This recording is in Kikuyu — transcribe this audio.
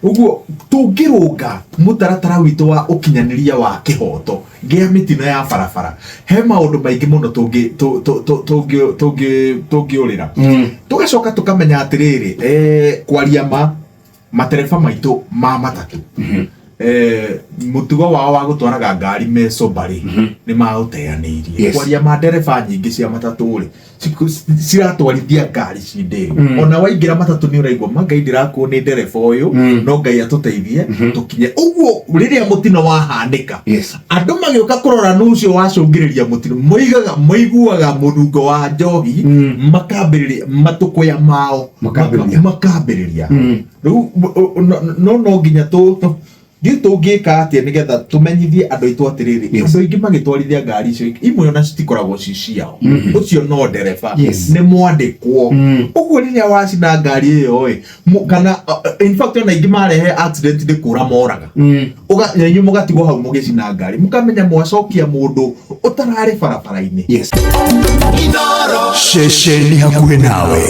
Ũguo tũngĩrũnga mũtaratara witũ wa ũkinyanĩria wa kĩhoto gĩa mĩtino ya barabara, he maũndũ maingĩ mũno tũngĩ- tũ- tũ- tũ- tũngĩ- tũngĩ- tũngĩũrĩra. Tũgacoka tũkamenya atĩrĩrĩ, kwaria ma, matereba maitũ ma matatũ, mũtugo wao wa gũtwaraga ngari me sober rĩ, nĩ maũteanĩirie. Kwaria ma, ndereba nyingĩ cia matatũ rĩ, ciratwarithia ngari ci ndĩu. Ona waingĩra matatũ nĩ ũraigua ma, Ngai, ndĩrakuo nĩ ndereba ũyũ. No Ngai atũteithie tũkinye ũguo. Rĩrĩa mũtino wahanĩka, andũ magĩũka kũrora nũ ũcio wacũngĩrĩria mũtino, moigaga moiguaga mũnungo wa njohi, makambĩrĩria matũkũya mao. Makambĩrĩria. Makambĩrĩria. Rĩu no no nginya tũ ndiũ tũngĩka atĩa nĩgetha tũmenyithie andũ aitũ atĩrĩrĩ, andũ aingĩ magĩtwarithia ngari icio, imwe ona citikoragwo ci ciao, ũcio no ndereba nĩ mwandĩkwo. Ũguo rĩrĩa wacina ngari ĩyo ĩ, kana in fact ona aingĩ marehe accident nĩ kũra moraga. Na inyuĩ mũgatigwo hau mũgĩcina ngari, mũkamenya mwacokia mũndũ ũtararĩ barabara-inĩ. Ceceni hakuhĩ nawe.